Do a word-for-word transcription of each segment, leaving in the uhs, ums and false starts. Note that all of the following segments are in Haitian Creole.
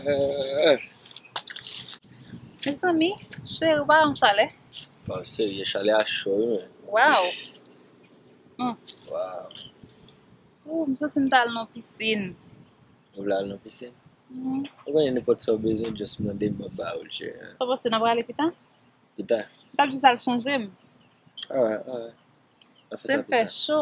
Eh, eh. Mezanmi, cheri, ou pa wè yon chalè? Bon, serye, chalè a cho, wi, men. Waw. Hmm. Waw. Oh, m santi m ta al nan pisin. Ou vle al nan pisin? Hmm. Ou konnen nenpòt sa w bezwen, just mande m, m ap ba ou l, cheri. Sa w panse n ap prale pita? Pita. M t ap jis al chanje m. Alright, alright. N ap fè sa pita. Se fè cho.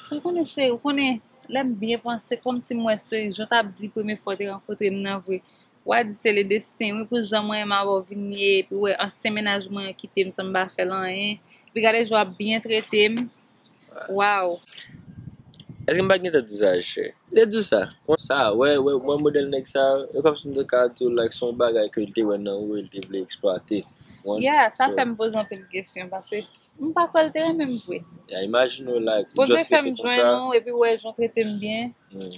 Sa w konnen, cheri, ou konnen, lè m byen panse, kòmsi m wè se jan w t ap di premye fwa w te rankontre m nan vre. W a di se le desten, wi, pou jan mwen menm avè w vin ye, epi w wè ansyen mennaj mwen an kite m san m pa fè l anyen. Epi gade jan w ap byen trete m. Waw. Èske m pa t gentan di sa, chè? M te di w sa. Konsa, wè, wè, wè modèl nèg sa, e kòmsi m te ka di w, like, se yon bagay ke l te wè nan ou e l te vle eksplwate. Yeah, sa fè m poze anpil kesyon, paske m pa kwè l te renmen m vre. Ya, imajine w, like, just rete konsa. Poze fè m jwenn ou, epi w wè jan w trete m byen. Hmm.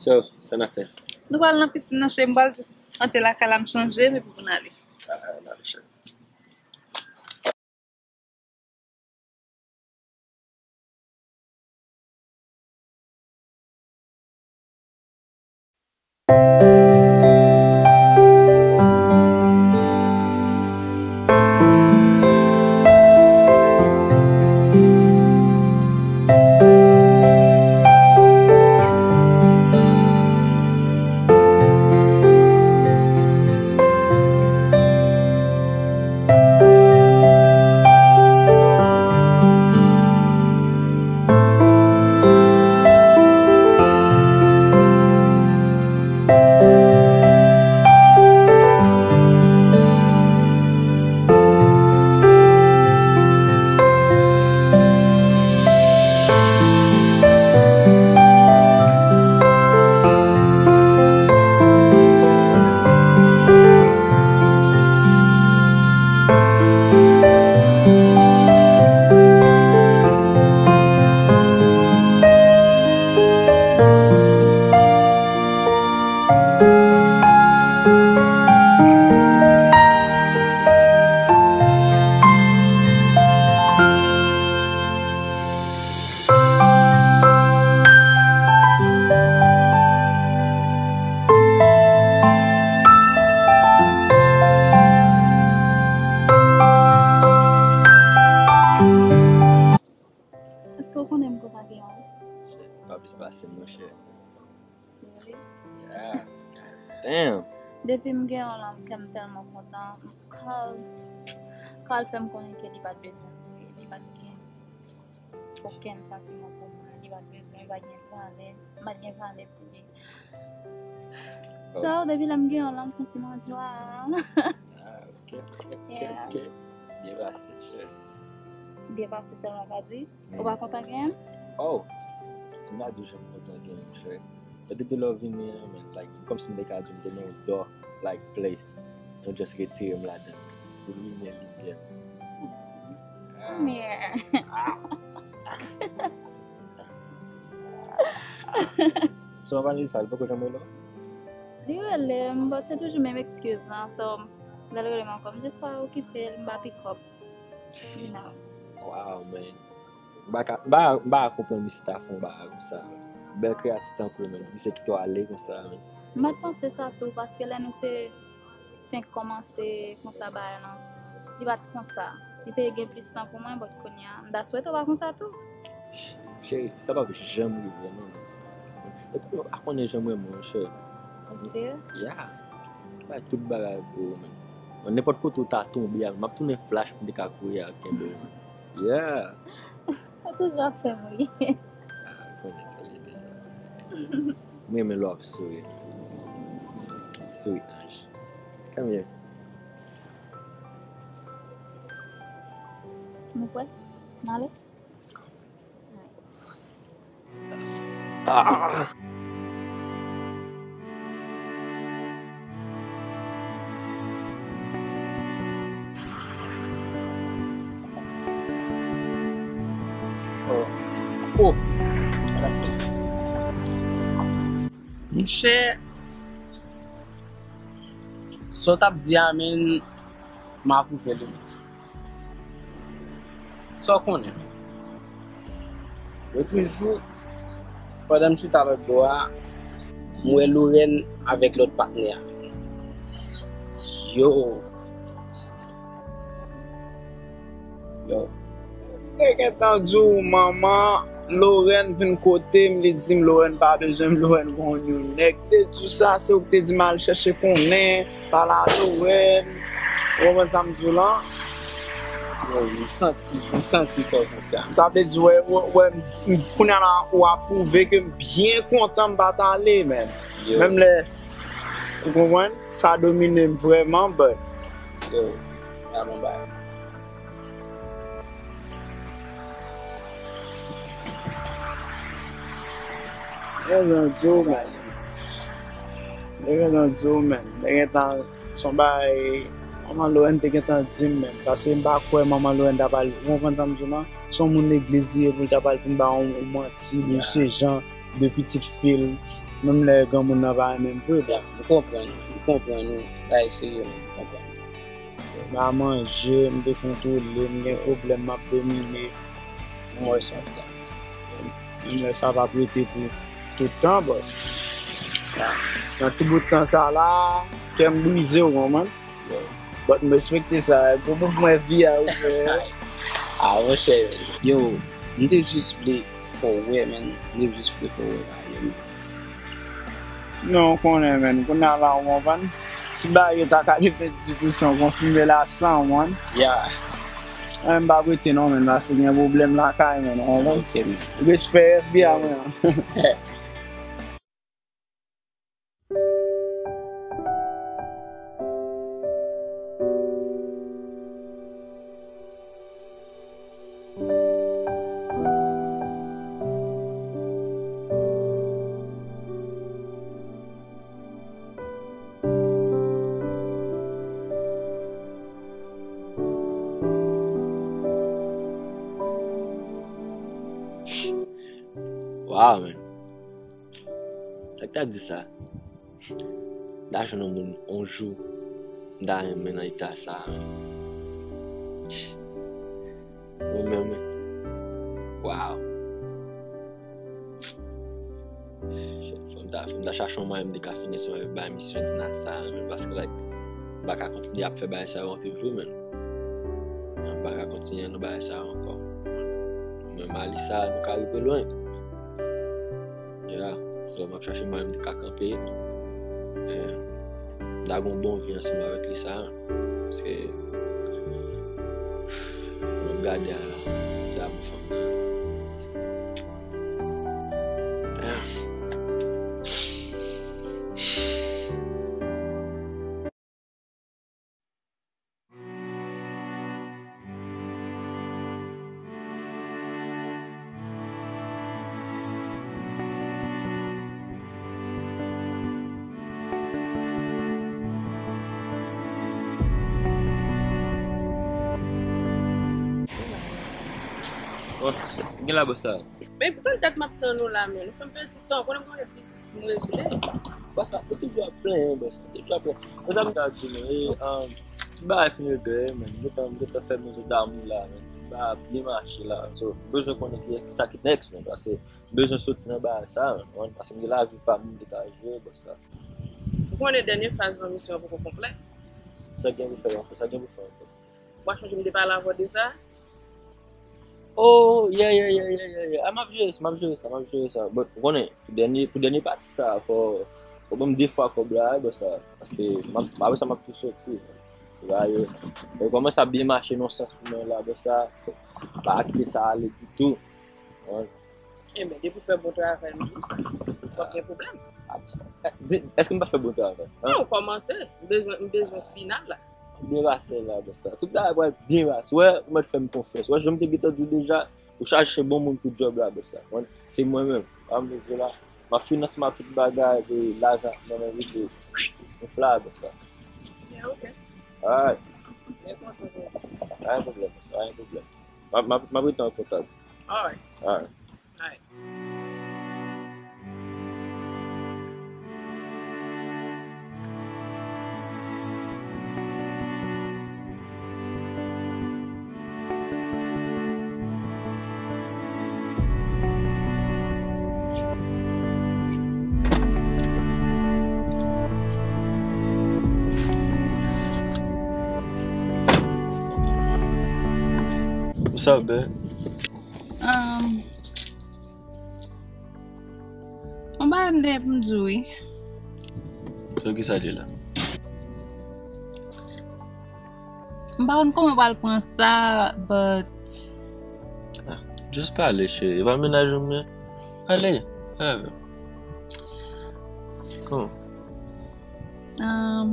So, sa n ap fè? Nou pral nan pisin nan, cheri, m pral jis antre lakay la, m chanje m, epi pou n ale. Ah, n ale, cheri. Èske w konnen m konn pa gen yon? Pa plis pase m, monchè. Really? Yeah. Damn. Depi m gen yon lan, kè m tèlman kontan. Carl, Carl fè m konnen ke li pa t bezwen m vre. Li pa t gen okenn santiman pou mwen. Li pa t bezwen, li pa t gen valè. M pa t gen valè pou li. So, depi lè m gen yon lan, m santi m an jwa. Ah, ok, ok, ok, ok. Byen pase, chè. Byen pase sèlman w ka di? Ou pa kontan gen m? Oh! Si m ta di w jan m kontan gen w, chè. Depi lè w vini an, men, like, kòmsi m te ka di w m te nan yon dark, like, place. Yo just retire m ladan. Pou limyè, limyè. Yeah. So, w ap pale de sa, li poko janm rele w? Li rele m, but se toujou menm eskiz lan. So, lè l rele m ankò, m just pa okipe l, m pa pick up. You know. Wow, man. M pa ka, m pa, m pa ka konprann misye ta fè yon bagay konsa. Bèl kreyati tankou l, men misye kite w ale konsa, men. M pa t panse sa tou, paske lè nou te fenk kòmanse konsa bagay lan, li pa t konsa. Li te gen plis tan pou mwen, but kounye a, m ta swete w pa konsa tou. Cheri, sa p ap janm rive, non. Epi, w pa konnen jan mwen renmen w, cheri. Ou serye? Yeah. Bay tout bagay pou ou, men. Nenpòt kote w ta tonbe a, m ap tounen flash pou m te ka kouri al kenbe w, men. Yeah. Ou toujou ap fè m ri. Ah, ou konnen sa ye deja. M renmen lè w ap souri. Souri anj. Come here. Nou prè? N ale? Let's go. Ah. Oh. Oh. Monchè, sa w t ap di a, men, m apwouve l, wi. Sa w konnen? Lòt jou, pandan m chita lòt bò a, m wè Lorèn avèk lòt patnè a. Yo! Yo! Te gentan di w, manman Lorèn vin kote m, li di m Lorèn pa bezwen m, Lorèn gon yon nèg. Te di w sa, se ou ki te di m al chèche konnen, pale a Lorèn. Ou konprann sa m di w lan? Yo, m santi, m santi sa w santi a. Sa vle di, wè, wè, wè, m, kounye a la, w apwouve ke m byen kontan m pa t ale, man. Yo. Menm lè, ou konprann? Sa domine m vrèman, but. Yo, a bon bagay. Yo, yo, yo, man. Yo, yo, yo, man. Yo, yo, Se yon bagay manman Lorèn te gentan di m, menm. Paske m pa kwè manman Lorèn ta pral, ou konprann sa m di w lan? Se yon moun legliz li ye pou l ta pral vin ba yon, yon manti, li se jan de pitit fi l, menm lè granmoun nan pa renmen m vre, bro. M konprann, m konprann ou. Bagay serye, menm, m konprann. M pa manje, m dekontwole, m gen pwoblèm, m ap domine. M wè sa, sa. Menm lè sa p ap rete pou tout tan, but nan ti bout tan sa la, kè m brize, ou konprann? But m respekte sa, gwo mouvman F B I ou fè. Ah, monchè. Yo, m te jis vle fè w wè, man. M te jis vle fè w wè, man. Non, w konnen, man. Kounye a la, w konprann? Si bagay yo ta ka devendis pousan, konfime la san, man. Yeah. Mwen, m p ap rete non, man, paske gen pwoblèm lakay, man, w konprann? Ok, man. Respè F B I, man. Wow, man. Sa k ta di sa? M ta jwenn yon moun yon jou, m ta renmen nan eta sa, man. Mwen menm, wi. Wow. Fò m ta, fò m ta chache yon mwayen m te ka fini ansanm avèk bagay misyon Dina sa, man, paske, like, m pa ka kontinye ap fè bagay sa yo anpil vre, man. M pa ka kontinye nan bagay sa yo ankò. Mwen, Malisa, nou ka rive lwen. Yeah, so m ap chache mwayen m te ka kanpe. Eh, m ta gon bon vi ansanm avèk li sa, paske, mwen gade a, damou fanm nan. Eh. Bon, gen la bòs la. Men poutan dat m ap tann ou la, men nou fè m pèdi tan, konnen m gen yon biznis m regle. Bòs la, ou toujou ap plenyen, bòs, ou toujou ap plenyen. Mezanmi, ta di nou, e, um, tout bagay fin regle, men m gentan, m gentan fè mezon damou la, men tout bagay ap byen mache la. So, m bezwen konnen ki, ki sa ki next, men, paske m bezwen soti nan bagay sa, men, paske m gen lavi pa m m te ka jere, bòs la. Ou konnen dènye faz nan misyon an poko konplè? Sa gen pou fè ankò, sa gen pou fè ankò. Ou pa chonje m te pale avè w de sa? Oh, yeah, yeah, yeah, yeah, yeah, yeah. Ah, m ap jere sa, m ap jere sa, m ap jere sa. But, ou konnen, pou dènye, pou dènye pati sa, fò, fò ban m de fwa kòb la, bòs la. Paske m ap, apre sa, m ap tou soti. Se va yo. Yo kòmanse ap byen mache nan sans pou mwen la, bòs la. Pa kite sa ale ditou. Wi. Enben, depi w fè bon travay, m di w sa. W ap gen pwoblèm. Ah, di, èske m pa fè bon travay? Hein? Non, w kòmanse. M bezwen, m bezwen final la. Byen pase la, bòs la. Tout bagay pral byen pase. Wè, ou mèt fè m konfyans. Wè, jan m te gentan di w deja, ou chache bon moun pou djòb la, bòs la. Mwen, se mwen menm. A m bezwen la. M ap finans ma tout bagay, de lajan nan men vide. Yon fla, bòs la. Yeah, ok. Alright. Byen kontan pou ou. Pa gen pwoblèm, bòs la. Pa gen pwoblèm. M ap, m ap, m ap rete an kontak. Alright. Alright. Alright. Sa w bè? Um, yon bagay m te pou m di w, wi. So, ki sa l ye la? M pa konn kòman m pral pran sa, but Ah, just pale, cheri. E pa mennaj ou m ye? Pale, pale avè m. Kòman? Um,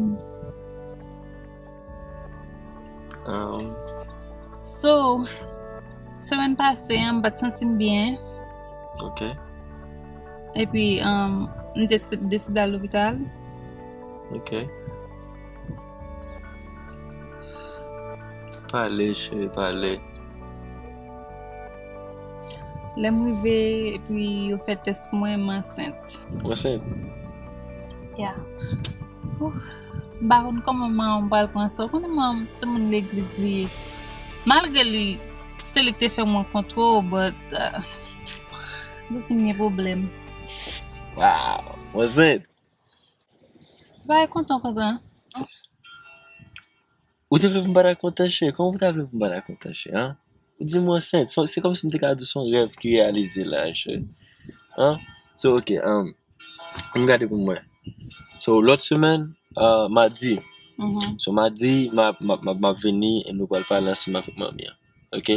Um, so, semèn pase an, m pa t santi m byen. Ok. Epi, um, m te deside al lopital. Ok. Pale, cheri, pale. Lè m rive, epi yo fè tès pou mwen, m ansent. Ou ansent? Yeah. Ouh, m pa konn kòman manman m pral pran sa. Ou konnen manman m, se moun legliz li ye. Malgre li, se li ki te fè m rankontre w, but, uh, m santi m gen pwoblèm. Wow, ou ansent? Bagay kontan, kontan. Ou te vle pou m pa ta kontan, cheri? Kòman ou ta vle pou m pa ta kontan, cheri, an? Ou di m ou ansent. Se, se kòmsi m te ka di w se yon rèv ki reyalize la, cheri. An? So, ok, um, m gade pou m wè. So, lòt semèn, uh, madi. Mhm. So, madi, m ap, m ap, m ap, m ap vini e nou pral pale ansanm avèk manmi an. Ok?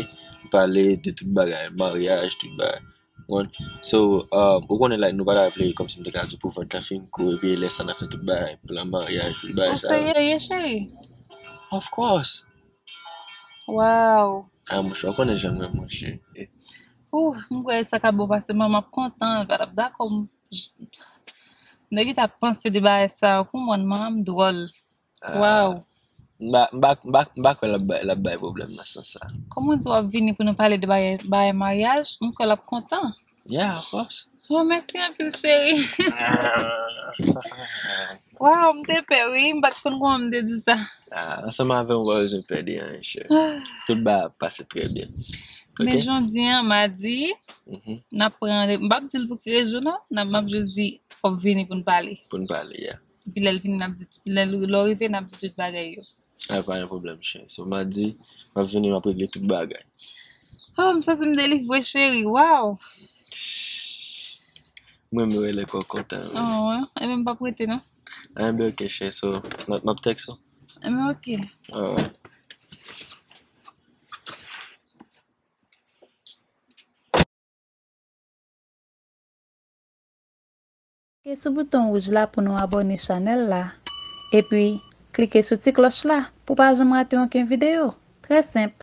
M pale de tout bagay, maryaj, tout bagay. Ou konprann? So, um, ou konnen, like, nou pa ta vle kòmsi m te ka di w pou vant lan fin kou, epi lè sa n ap fè tout bagay, plan maryaj, tout bagay sa yo. Ou serye, cheri? Of course. Wow. Ah, monchè, ou konnen jan m renmen w, cheri. Ouh, m kwè sa ka bon pase, manman m ap kontan, l pa t ap dakò. M, m te gentan ap panse de bagay sa yo, konprann, manman m dwòl. Ah, wow. M pa, m pa, m pa, m pa kwè l ap bay, l ap bay pwoblèm nan sans sa. Kòman w di w ap vini pou nou pale de bagay, bagay maryaj? M kwè l ap kontan. Yeah, of course. Oh, mèsi anpil, cheri. Wow, m te pè, wi. M pa t konn kòman m te di w sa. Ah, ansanm avè w, ou pa bezwen pè de anyen, cheri. Ah. Tout bagay ap pase trè byen. Men ok? Jodi an, madi, mhm, n ap pran, m p ap di l pou ki rezon, non. N ap, m ap jis di, fò w vini pou n pale. Pou n pale, yeah. Epi lè l vini, n ap di, lè l, lè w rive, n ap di tout bagay yo. Ah, pa gen pwoblèm, cheri. So, madi, m ap vini, m ap regle tout bagay. Oh, m santi m delivre, cheri. Wow! Mwen, mwen wè lè kò kontan, wi. Oh, wi. Ebyen, m p ap rete, non. Ah, ben, ok, cheri. So, m ap, m ap text ou. Ebyen, ok. Alright. Klike sou bouton wouj la pou nou abòne chanèl la. Epi, klike sou ti klòch la pou pa janm rate okenn videyo. Trè senp.